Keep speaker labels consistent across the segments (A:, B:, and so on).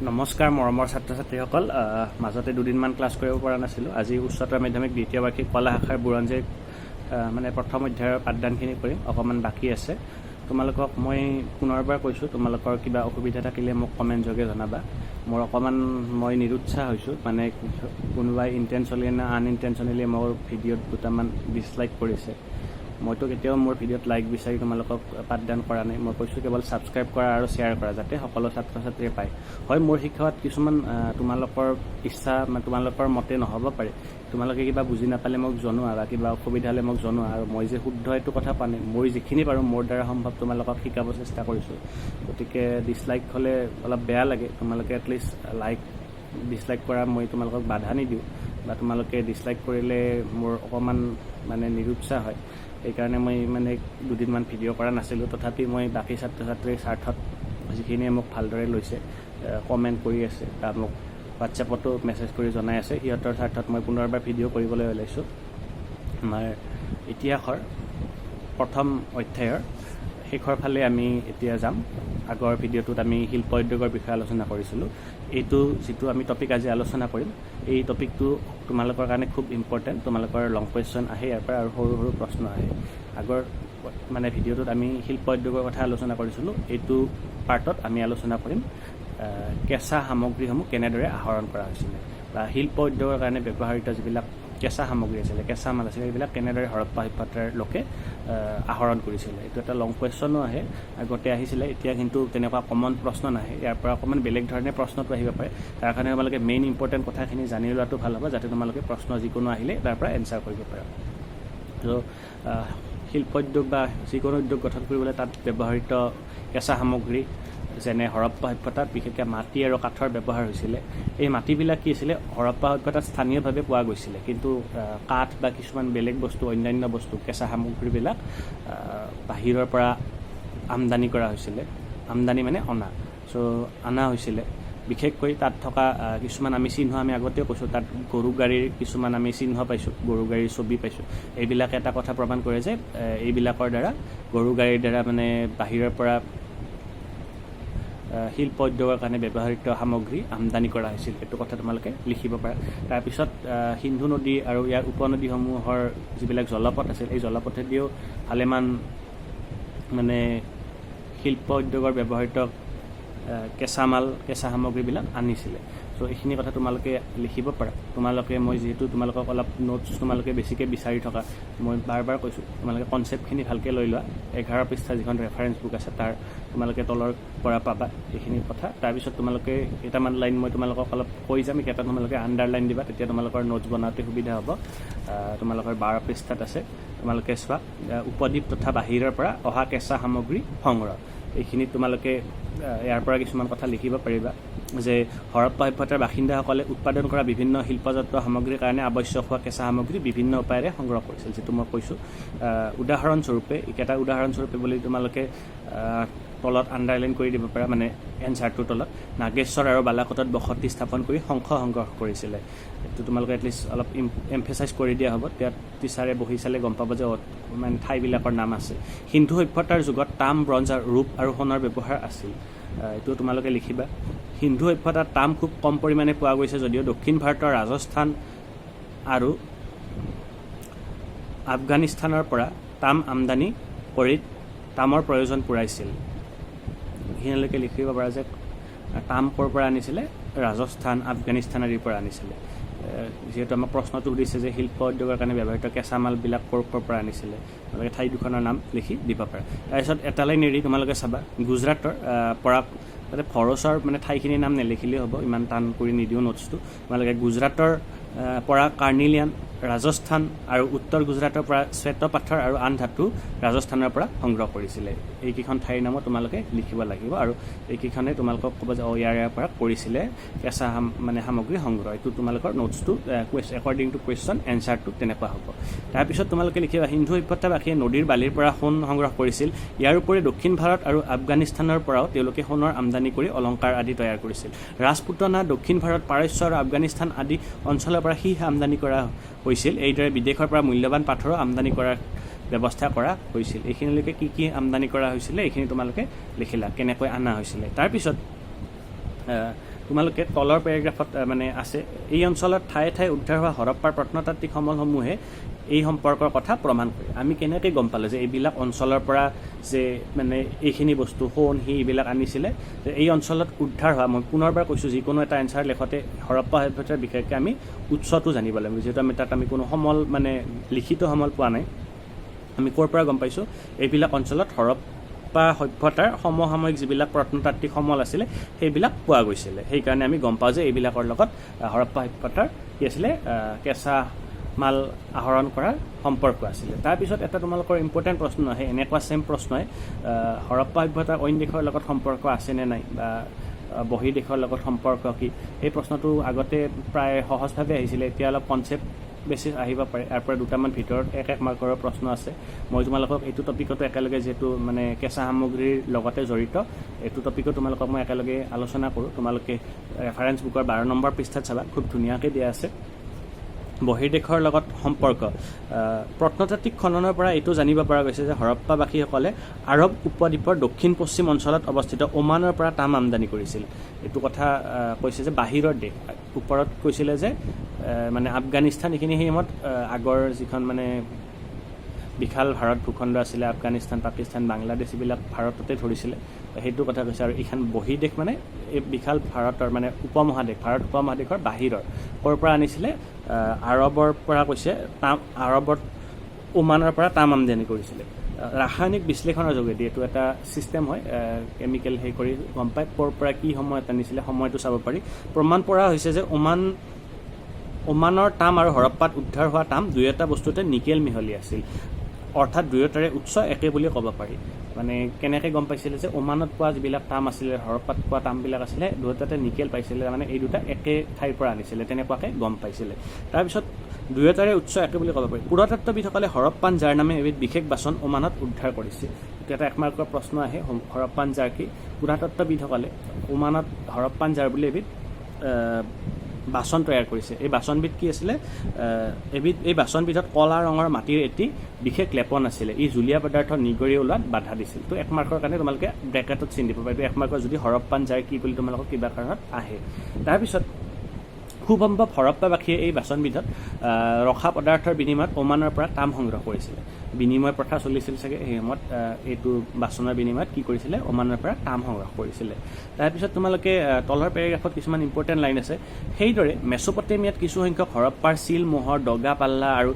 A: নমস্কাৰ মৰমৰ ছাত্ৰ ছাত্ৰীসকল। মাজতে দুদিনমান ক্লাছ কৰিব পৰা নাছিলোঁ। আজি উচ্চতৰ মাধ্যমিক দ্বিতীয় বাৰ্ষিক কলা শাখাৰ বুৰঞ্জীৰ মানে প্ৰথম অধ্যায়ৰ পাঠদানখিনি কৰিম, অকণমান বাকী আছে। তোমালোকক মই পুনৰবাৰ কৈছোঁ, তোমালোকৰ কিবা অসুবিধা থাকিলে মোক কমেণ্ট যোগে জনাবা। মোৰ অকণমান মই নিৰুৎসাহ হৈছোঁ, মানে কোনোবাই ইণ্টেনশ্যনেলি নে আনইণ্টেনশ্যনেলি মোৰ ভিডিঅ'ত দুটামান ডিছলাইক কৰিছে। মইতো কেতিয়াও মোৰ ভিডিঅ'ত লাইক বিচাৰি তোমালোকক পাঠদান কৰা নাই। মই কৈছোঁ কেৱল ছাবস্ক্ৰাইব কৰা আৰু শ্বেয়াৰ কৰা, যাতে সকলো ছাত্ৰ ছাত্ৰীয়ে পায়। হয়, মোৰ শিক্ষাত কিছুমান তোমালোকৰ ইচ্ছা মানে তোমালোকৰ মতে নহ'ব পাৰে। তোমালোকে কিবা বুজি নাপালে মোক জনোৱা বা কিবা অসুবিধা হ'লে মোক জনোৱা। আৰু মই যে শুদ্ধ এইটো কথা কোৱা নাই। মই যিখিনি পাৰোঁ, মোৰ দ্বাৰা সম্ভৱ তোমালোকক শিকাব চেষ্টা কৰিছোঁ। গতিকে ডিছলাইক হ'লে অলপ বেয়া লাগে। তোমালোকে এটলিষ্ট লাইক ডিছলাইক কৰা মই তোমালোকক বাধা নিদিওঁ বা তোমালোকে ডিছলাইক কৰিলে মোৰ অকণমান মানে নিৰুৎসাহ হয়। সেইকাৰণে মই মানে দুদিনমান ভিডিঅ' কৰা নাছিলোঁ। তথাপি মই বাকী ছাত্ৰ ছাত্ৰীৰ স্বাৰ্থত, যিখিনিয়ে মোক ভালদৰে লৈছে, কমেণ্ট কৰি আছে বা মোক হোৱাটছএপতো মেছেজ কৰি জনাই আছে, সিহঁতৰ স্বাৰ্থত মই পুনৰবাৰ ভিডিঅ' কৰিবলৈ ওলাইছোঁ। আমাৰ ইতিহাসৰ প্ৰথম অধ্যায়ৰ শেষৰ ফালে আমি এতিয়া যাম। আগৰ ভিডিঅ'টোত আমি শিল্প উদ্যোগৰ বিষয়ে আলোচনা কৰিছিলোঁ। এইটো যিটো আমি টপিক আজি আলোচনা কৰিম, এই টপিকটো তোমালোকৰ কাৰণে খুব ইম্পৰ্টেণ্ট। তোমালোকৰ লং কুৱেশ্যন আহে ইয়াৰ পৰা আৰু সৰু সৰু প্ৰশ্ন আহে। আগৰ মানে ভিডিঅ'টোত আমি শিল্প উদ্যোগৰ কথা আলোচনা কৰিছিলোঁ। এইটো পাৰ্টত আমি আলোচনা কৰিম কেঁচা সামগ্ৰীসমূহ কেনেদৰে আহৰণ কৰা হৈছিলে বা শিল্প উদ্যোগৰ কাৰণে ব্যৱহৃত যিবিলাক কেঁচা সামগ্ৰী আছিলে, কেঁচা মাল আছিলে, সেইবিলাক কেনেদৰে হৰপ্পা সভ্যতাৰ লোকে আহৰণ কৰিছিলে। এইটো এটা লং কুৱেশ্যনো আহে, আগতে আহিছিলে। এতিয়া কিন্তু তেনেকুৱা কমন প্ৰশ্ন নাহে। ইয়াৰ পৰা অকণমান বেলেগ ধৰণে প্ৰশ্নটো আহিব পাৰে। তাৰ কাৰণে তোমালোকে মেইন ইম্পৰ্টেণ্ট কথাখিনি জানি লোৱাটো ভাল হ'ব, যাতে তোমালোকে প্ৰশ্ন যিকোনো আহিলে তাৰ পৰা এনচাৰ কৰিব পাৰা। ত' শিল্পোদ্যোগ বা যিকোনো উদ্যোগ গঠন কৰিবলৈ তাত ব্যৱহৃত কেঁচা সামগ্ৰী, যেনে হৰপ্পা সভ্যতাত বিশেষকৈ মাটি আৰু কাঠৰ ব্যৱহাৰ হৈছিলে। এই মাটিবিলাক কি আছিলে? হৰপ্পা সভ্যতাত স্থানীয়ভাৱে পোৱা গৈছিলে, কিন্তু কাঠ বা কিছুমান বেলেগ বস্তু, অন্যান্য বস্তু, কেঁচা সামগ্ৰীবিলাক বাহিৰৰ পৰা আমদানি কৰা হৈছিলে। আমদানি মানে অনা। চ' অনা হৈছিলে। বিশেষকৈ তাত থকা কিছুমান আমি চিহ্ন, আমি আগতেও কৈছোঁ, তাত গৰু গাড়ীৰ কিছুমান আমি চিহ্ন পাইছোঁ, গৰু গাড়ীৰ ছবি পাইছোঁ। এইবিলাকে এটা কথা প্ৰমাণ কৰে যে এইবিলাকৰ দ্বাৰা, গৰু গাড়ীৰ দ্বাৰা মানে বাহিৰৰ পৰা শিল্প উদ্যোগৰ কাৰণে ব্যৱহৃত সামগ্ৰী আমদানি কৰা হৈছিল। এইটো কথা তোমালোকে লিখিব পাৰা। তাৰপিছত সিন্ধু নদী আৰু ইয়াৰ উপনদীসমূহৰ যিবিলাক জলপথ আছিল, এই জলপথেদিও ভালেমান মানে শিল্প উদ্যোগৰ ব্যৱহৃত কেঁচা মাল, কেঁচা সামগ্ৰীবিলাক আনিছিলে। চ' এইখিনি কথা তোমালোকে লিখিব পাৰা। তোমালোকে মই যিহেতু তোমালোকক অলপ নোটছ তোমালোকে বেছিকৈ বিচাৰি থকা, মই বাৰ বাৰ কৈছোঁ, তোমালোকে কনচেপ্টখিনি ভালকৈ লৈ লোৱা। 11 পৃষ্ঠা যিখন ৰেফাৰেঞ্চ বুক আছে, তাৰ তোমালোকে তলৰ পৰা পাবা এইখিনি কথা। তাৰপিছত তোমালোকে কেইটামান লাইন মই তোমালোকক অলপ কৈ যাম, এইকেইটা তোমালোকে আণ্ডাৰলাইন দিবা, তেতিয়া তোমালোকৰ নোটছ বনাওঁতে সুবিধা হ'ব। তোমালোকৰ 12 পৃষ্ঠাত আছে, তোমালোকে চোৱা, উপদ্বীপ তথা বাহিৰৰ পৰা অহা কেঁচা সামগ্ৰী সংগ্ৰহ। এইখিনিত তোমালোকে ইয়াৰ পৰা কিছুমান কথা লিখিব পাৰিবা যে হৰপ্পা সভ্যতাৰ বাসিন্দাসকলে উৎপাদন কৰা বিভিন্ন শিল্পজাত সামগ্ৰীৰ কাৰণে আৱশ্যক হোৱা কেঁচা সামগ্ৰী বিভিন্ন উপায়েৰে সংগ্ৰহ কৰিছিল, যিটো মই কৈছোঁ। উদাহৰণস্বৰূপে, এইকেইটা উদাহৰণস্বৰূপে বুলি তোমালোকে তলত আণ্ডাৰলাইন কৰি দিব পাৰা, মানে এনচাৰটোৰ তলত। নাগেশ্বৰ আৰু বালাকোটত বসতি স্থাপন কৰি শংখ সংগ্ৰহ কৰিছিলে। এইটো তোমালোকে এটলিষ্ট অলপ এমফেচাইজ কৰি দিয়া হ'ব। তেতিয়া টিচাৰে বহি চালে গম পাব যে মানে ঠাইবিলাকৰ নাম আছে। সিন্ধু সভ্যতাৰ যুগত তাম, ব্ৰঞ্জ আৰু ৰূপ আৰু সোণৰ ব্যৱহাৰ আছিল। এইটো তোমালোকে লিখিবা। সিন্ধু সভ্যতাত তাম খুব কম পৰিমাণে পোৱা গৈছে যদিও দক্ষিণ ভাৰতৰ ৰাজস্থান আৰু আফগানিস্তানৰ পৰা তাম আমদানি কৰি তামৰ প্ৰয়োজন পূৰাইছিল। এইখিনিলৈকে লিখিব পাৰা যে তাম ক'ৰ পৰা আনিছিলে? ৰাজস্থান, আফগানিস্তান আদিৰ পৰা আনিছিলে। যিহেতু আমাক প্ৰশ্নটো সুধিছে যে শিল্প উদ্যোগৰ কাৰণে ব্যৱহৃত কেঁচা মালবিলাক ক'ৰ ক'ৰ পৰা আনিছিলে, তোমালোকে ঠাই দুখনৰ নাম লিখি দিব পাৰা। তাৰপিছত এটা লাইন এৰি তোমালোকে চাবা, গুজৰাটৰ পৰা, তাতে ভৰচৰ মানে ঠাইখিনিৰ নাম নেলিখিলেও হ'ব, ইমান টান কৰি নিদিওঁ নোটছটো। তোমালোকে গুজৰাটৰ পৰা কাৰ্নিলিয়ান, ৰাজস্থান আৰু উত্তৰ গুজৰাটৰ পৰা শ্বেত পাথৰ আৰু আন ধাতু ৰাজস্থানৰ পৰা সংগ্ৰহ কৰিছিলে। এইকেইখন ঠাইৰ নামো তোমালোকে লিখিব লাগিব আৰু এইকেইখনে তোমালোকক ক'ব যে ইয়াৰ ইয়াৰ পৰা কৰিছিলে কেঁচা মানে সামগ্ৰী সংগ্ৰহ। এইটো তোমালোকৰ নোটছটো একৰ্ডিং টু কুৱেশ্যন এনচাৰটো তেনেকুৱা হ'ব। তাৰপিছত তোমালোকে লিখিবা, সিন্ধু সভ্যতাবাসীয়ে নদীৰ বালিৰ পৰা সোণ সংগ্ৰহ কৰিছিল। ইয়াৰ উপৰি দক্ষিণ ভাৰত আৰু আফগানিস্তানৰ পৰাও তেওঁলোকে সোণৰ আমদানি কৰি অলংকাৰ আদি তৈয়াৰ কৰিছিল। ৰাজপুতনা, দক্ষিণ ভাৰত, পাৰস্য আৰু আফগানিস্তান আদি অঞ্চলৰ পৰা সীহ আমদানি কৰা হৈছিল। এইদৰে বিদেশৰ পৰা মূল্যৱান পাথৰো আমদানি কৰাৰ ব্যৱস্থা কৰা হৈছিল। এইখিনিলৈকে কি কি আমদানি কৰা হৈছিলে, এইখিনি তোমালোকে লিখিলা, কেনেকৈ অনা হৈছিলে। তাৰপিছত তোমালোকে তলৰ পেৰাগ্ৰাফত মানে আছে, এই অঞ্চলত ঠায়ে ঠায়ে উদ্ধাৰ হোৱা হৰপ্পাৰ প্ৰত্নতাত্ত্বিক সমলসমূহে এই সম্পৰ্কৰ কথা প্ৰমাণ কৰে। আমি কেনেকৈ গম পালোঁ যে এইবিলাক অঞ্চলৰ পৰা যে মানে এইখিনি বস্তু, সোণ, সি এইবিলাক আনিছিলে, যে এই অঞ্চলত উদ্ধাৰ হোৱা? মই পুনৰবাৰ কৈছোঁ, যিকোনো এটা এনচাৰ লেখতে হৰপ্পা সভ্যতাৰ বিশেষকৈ আমি উৎসটো জানিব লাগিব। যিহেতু আমি তাত আমি কোনো সমল, মানে লিখিত সমল পোৱা নাই, আমি ক'ৰ পৰা গম পাইছোঁ? এইবিলাক অঞ্চলত হৰপ্পা সভ্যতাৰ সমসাময়িক যিবিলাক প্ৰত্নতাত্ত্বিক সমল আছিলে, সেইবিলাক পোৱা গৈছিলে। সেইকাৰণে আমি গম পাওঁ যে এইবিলাকৰ লগত হৰপ্পা সভ্যতাৰ কি আছিলে, কেঁচা মাল আহৰণ কৰাৰ সম্পৰ্ক আছিলে। তাৰপিছত এটা তোমালোকৰ ইম্পৰ্টেণ্ট প্ৰশ্ন আহে, এনেকুৱা ছেম প্ৰশ্নই, হৰপ্পা সভ্যতাৰ অইন দেশৰ লগত সম্পৰ্ক আছেনে নাই বা বহিৰ্দেশৰ লগত সম্পৰ্ক কি? সেই প্ৰশ্নটো আগতে প্ৰায় সহজভাৱে আহিছিলে, এতিয়া অলপ কনচেপ্ট বেছি আহিব পাৰে। ইয়াৰ পৰা দুটামান ভিতৰত এক এক মাৰ্কৰ প্ৰশ্ন আছে। মই তোমালোকক এইটো টপিকতো একেলগে, যিহেতু মানে কেঁচা সামগ্ৰীৰ লগতে জড়িত, এইটো টপিকো তোমালোকক মই একেলগে আলোচনা কৰোঁ। তোমালোকে ৰেফাৰেঞ্চ বুকৰ 12 নম্বৰ পৃষ্ঠাত চাবা, খুব ধুনীয়াকৈ দিয়া আছে বহিৰ্দেশৰ লগত সম্পৰ্ক। প্ৰত্নতাত্ত্বিক খননৰ পৰা এইটো জানিব পৰা গৈছে যে হৰপ্পাবাসীসকলে আৰৱ উপদ্বীপৰ দক্ষিণ পশ্চিম অঞ্চলত অৱস্থিত ওমানৰ পৰা তাম আমদানি কৰিছিল। এইটো কথা কৈছে যে বাহিৰৰ দেশ, ওপৰত কৈছিলে যে মানে আফগানিস্তান এইখিনি, সেই সময়ত আগৰ যিখন মানে বিশাল ভাৰত ভূখণ্ড আছিলে, আফগানিস্তান, পাকিস্তান, বাংলাদেশ এইবিলাক ভাৰততে ধৰিছিলে, সেইটো কথা কৈছে। আৰু এইখন বহিৰ্দেশ মানে এই বিশাল ভাৰতৰ মানে উপমহাদেশ, ভাৰত উপমহাদেশৰ বাহিৰৰ ক'ৰ পৰা আনিছিলে? আৰৱৰ পৰা কৈছে, তাম আৰৱত ওমানৰ পৰা তাম আমদানি কৰিছিলে। ৰাসায়নিক বিশ্লেষণৰ যোগেদি, এইটো এটা ছিষ্টেম হয়, কেমিকেল সেই কৰি গম পায় ক'ৰ পৰা কি সময়ত আনিছিলে, সময়টো চাব পাৰি। প্ৰমাণ পৰা হৈছে যে ওমানৰ তাম আৰু হৰপ্পাত উদ্ধাৰ হোৱা তাম দুয়োটা বস্তুতে নিকেল মিহলি আছিল, অৰ্থাৎ দুয়োটাৰে উৎস একে বুলি ক'ব পাৰি। মানে কেনেকৈ গম পাইছিলে যে ওমানত পোৱা যিবিলাক তাম আছিলে, হৰপ্পাত পোৱা তামবিলাক আছিলে, দুয়োটাতে নিকেল পাইছিলে, মানে এই দুটা একে ঠাইৰ পৰা আনিছিলে, তেনেকুৱাকৈ গম পাইছিলে। তাৰপিছত দুয়োটাৰে উৎস একে বুলি ক'ব পাৰি। পুৰাতত্ত্ববিদসকলে হৰপ্পান জাৰ নামে এবিধ বিশেষ বাচন ওমানত উদ্ধাৰ কৰিছে। এইটো এটা এক মাৰ্কৰ প্ৰশ্ন আহে, হৰপ্পান জাৰ কি? পুৰাতত্ত্ববিদসকলে ওমানত হৰপ্পান জাৰ বুলি এবিধ বাচন তৈয়াৰ কৰিছে। এই বাচনবিধ কি আছিলে? এই বাচনবিধত কলা ৰঙৰ মাটিৰ এটি বিশেষ লেপন আছিলে। ই জুলীয়া পদাৰ্থ নিগৰি ওলোৱাত বাধা দিছিল। তো এক মাৰ্কৰ কাৰণে তোমালোকে ব্ৰেকেটত চিন দিব পাৰিবা। এইটো এক মাৰ্কৰ, যদি হৰপ্পান জাৰ কি বুলি তোমালোকক কিবা কাৰণত আহে। তাৰপিছত খুব সম্ভৱ হৰপ্পাবাসীয়ে এই বাচনবিধত ৰখা পদাৰ্থৰ বিনিময়ত ওমানৰ পৰা তাম সংগ্ৰহ কৰিছিলে। বিনিময় প্ৰথা চলিছিল চাগে সেই সময়ত। এইটো বাচনৰ বিনিময়ত কি কৰিছিলে? ওমানৰ পৰা তাম সংগ্ৰহ কৰিছিলে। তাৰপিছত তোমালোকে তলৰ পেৰাগ্ৰাফত কিছুমান ইম্পৰ্টেণ্ট লাইন আছে। সেইদৰে মেচ'পটেমিয়াত কিছুসংখ্যক হৰপ্পাৰ চিল, মোহৰ, দগা পাল্লা আৰু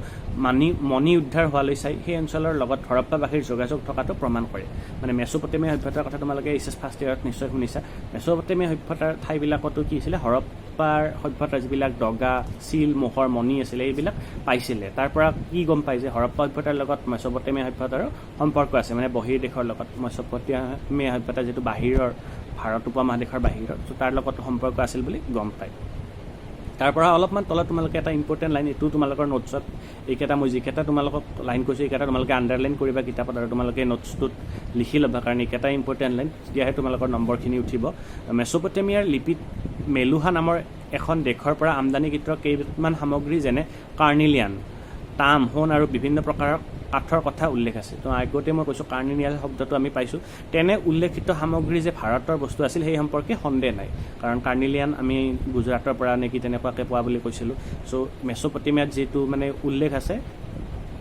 A: মণি উদ্ধাৰ হোৱালৈ চাই সেই অঞ্চলৰ লগত হৰপ্পাবাসীৰ যোগাযোগ থকাটো প্ৰমাণ কৰে। মানে মেচ'পটেমিয়া সভ্যতাৰ কথা তোমালোকে এইচ এছ ফাৰ্ষ্ট ইয়েৰত নিশ্চয় শুনিছা। মেচ'পটেমিয়া সভ্যতাৰ ঠাইবিলাকতো কি হৈছিলে? হৰপ্পাৰ সভ্যতাৰ যিবিলাক দগা, চিল, মোহৰ, মণি আছিলে, এইবিলাক পাইছিলে। তাৰ পৰা কি গম পাই যে হৰপ্পা সভ্যতাৰ লগত মেচ'পটেমিয়া সভ্যতাৰো সম্পৰ্ক আছে, মানে বহিৰ্দেশৰ লগত, মেচ'পটেমিয়া সভ্যতা যিটো বাহিৰৰ, ভাৰত উপমহাদেশৰ বাহিৰৰ, ত' তাৰ লগতো সম্পৰ্ক আছিল বুলি গম পায়। তাৰ পৰা অলপমান তলত তোমালোকে এটা ইম্পৰ্টেণ্ট লাইন, এইটো তোমালোকৰ নোটছত এইকেইটা, মই যিকেইটা তোমালোকক লাইন কৈছোঁ, এইকেইটা তোমালোকে আণ্ডাৰলাইন কৰিবা কিতাপত আৰু তোমালোকে নোটছটোত লিখি ল'বা, কাৰণ এইকেইটা ইম্পৰ্টেণ্ট লাইন, তেতিয়াহে তোমালোকৰ নম্বৰখিনি উঠিব। মেচ'পটেমিয়াৰ লিপিত মেলুহা নামৰ এখন দেশৰ পৰা আমদানিকৃত কেইবিধমান সামগ্ৰী, যেনে কাৰ্নিলিয়ান, তাম, সোণ আৰু বিভিন্ন প্ৰকাৰৰ কাঠৰ কথা উল্লেখ আছে। তো আগতে মই কৈছোঁ, কাৰ্নিলিয়ান শব্দটো আমি পাইছোঁ। তেনে উল্লেখিত সামগ্ৰী যে ভাৰতৰ বস্তু আছিল, সেই সম্পৰ্কে সন্দেহ নাই, কাৰণ কাৰ্নিলিয়ান আমি গুজৰাটৰ পৰা নেকি তেনেকুৱাকৈ পোৱা বুলি কৈছিলোঁ। চ' মেচ'পটেমিয়াত যিটো মানে উল্লেখ আছে,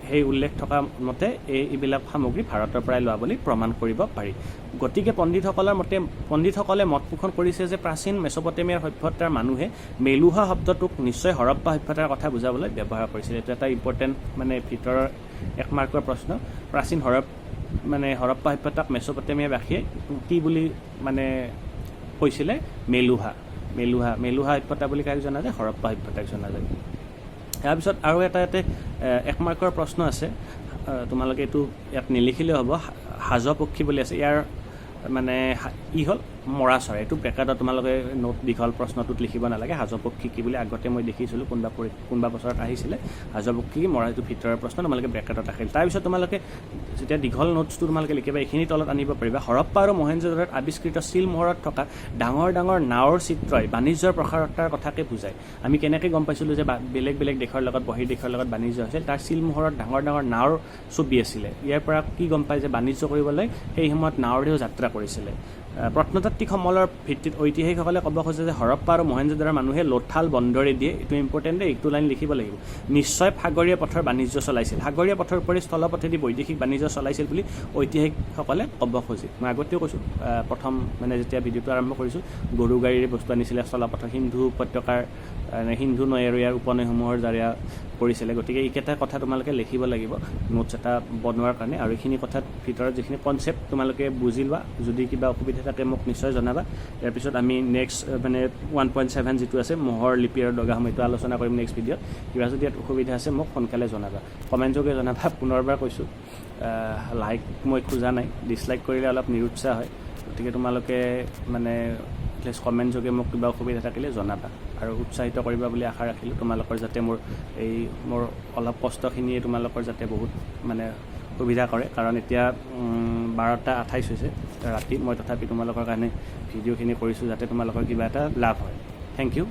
A: সেই উল্লেখ থকা মতে এইবিলাক সামগ্ৰী ভাৰতৰ পৰাই লোৱা বুলি প্ৰমাণ কৰিব পাৰি। গতিকে পণ্ডিতসকলে মত পোষণ কৰিছে যে প্ৰাচীন মেচ'পটেমিয়াৰ সভ্যতাৰ মানুহে মেলুহা শব্দটোক নিশ্চয় হৰপ্পা সভ্যতাৰ কথা বুজাবলৈ ব্যৱহাৰ কৰিছিল। এইটো এটা ইম্পৰ্টেণ্ট, মানে ভিতৰৰ এক মাৰ্কৰ প্ৰশ্ন। প্ৰাচীন মানে হৰপ্পা সভ্যতাক মেচ'পটেমিয়াবাসীয়ে কি বুলি মানে কৈছিলে? মেলুহা। মেলুহা, মেলুহা সভ্যতা বুলি কাক জনা যায়? হৰপ্পা সভ্যতাক জনা যায়। তাৰপিছত আৰু এটা ইয়াতে এক মাৰ্কৰ প্ৰশ্ন আছে, তোমালোকে এইটো ইয়াত নিলিখিলেও হ'ব। হাজ পক্ষী বুলি আছে, ইয়াৰ মানে ই হ'ল মৰা চৰাই। এইটো ব্ৰেকেটত তোমালোকে নোট দীঘল প্ৰশ্নটোত লিখিব নালাগে। হাজ পক্ষী কি বুলি আগতে মই দেখিছিলোঁ, কোনোবা বছৰত আহিছিলে। হাজ পক্ষী কি মৰা, এইটো ভিতৰৰ প্ৰশ্ন, তোমালোকে ব্ৰেকেটত ৰাখিল। তাৰপিছত তোমালোকে যেতিয়া দীঘল নোটছটো তোমালোকে লিখিবা, এইখিনি তলত আনিব পাৰিবা। হৰপ্পা আৰু মহেঞ্জোদাৰোত আৱিষ্কৃত চিল মোহৰত থকা ডাঙৰ ডাঙৰ নাৱৰ চিত্ৰই বাণিজ্যৰ প্ৰসাৰতাৰ কথাকে বুজায়। আমি কেনেকৈ গম পাইছিলোঁ যে বেলেগ বেলেগ দেশৰ লগত, বহিৰ্দেশৰ লগত বাণিজ্য হৈছিল? তাৰ চিল মোহৰত ডাঙৰ ডাঙৰ নাৱৰ ছবি আছিলে। ইয়াৰ পৰা কি গম পায় যে বাণিজ্য কৰিবলৈ সেই সময়ত নাৱৰেও যাত্ৰা কৰিছিলে। প্ৰত্নতাত্ত্বিক সমলৰ ভিত্তিত ঐতিহাসিকসকলে ক'ব খোজে যে হৰপ্পা আৰু মহেঞ্জোদাৰোৰ মানুহে লোথাল বন্দৰেদিয়ে, এইটো ইম্পৰ্টেণ্ট দেই, এইটো লাইন লিখিব লাগিব, নিশ্চয় সাগৰীয় পথৰ বাণিজ্য চলাইছিল। সাগৰীয় পথৰ উপৰি স্থলপথেদি বৈদেশিক বাণিজ্য চলাইছিল বুলি ঐতিহাসিকসকলে ক'ব খোজে। মই আগতেও কৈছোঁ, প্ৰথম মানে যেতিয়া ভিডিঅ'টো আৰম্ভ কৰিছোঁ, গৰু গাড়ীৰে বস্তু আনিছিলে স্থলপথৰ, সিন্ধু উপত্যকাৰ, সিন্ধু নৈ আৰু ইয়াৰ উপনৈসমূহৰ দ্বাৰা কৰিছিলে। গতিকে এইকেইটা কথা তোমালোকে লিখিব লাগিব নোটছ এটা বনোৱাৰ কাৰণে। আৰু এইখিনি কথাৰ ভিতৰত যিখিনি কনচেপ্ট তোমালোকে বুজি লোৱা, যদি কিবা অসুবিধা থাকে মোক নিশ্চয় জনাবা। ইয়াৰ পিছত আমি নেক্সট মানে 1.7 যিটো আছে, মোহৰ লিপি আৰু দগাসমূহ, এইটো আলোচনা কৰিম নেক্সট ভিডিঅ'ত। কিবা যদি ইয়াত অসুবিধা আছে, মোক সোনকালে জনাবা, কমেণ্ট যোগে জনাবা। পুনৰবাৰ কৈছোঁ, লাইক মই খোজা নাই, ডিছলাইক কৰিলে অলপ নিৰুৎসাহ হয়। গতিকে তোমালোকে মানে প্লিজ কমেণ্ট যোগে মোক কিবা অসুবিধা থাকিলে জনাবা আৰু উৎসাহিত কৰিবা বুলি আশা ৰাখিলোঁ। তোমালোকৰ যাতে মোৰ এই মোৰ অলপ কষ্টখিনিয়ে তোমালোকৰ যাতে বহুত মানে সুবিধা কৰে। কাৰণ এতিয়া 12টা 28 হৈছে ৰাতি, মই তথাপি তোমালোকৰ কাৰণে ভিডিঅ'খিনি কৰিছোঁ যাতে তোমালোকৰ কিবা এটা লাভ হয়। Thank you.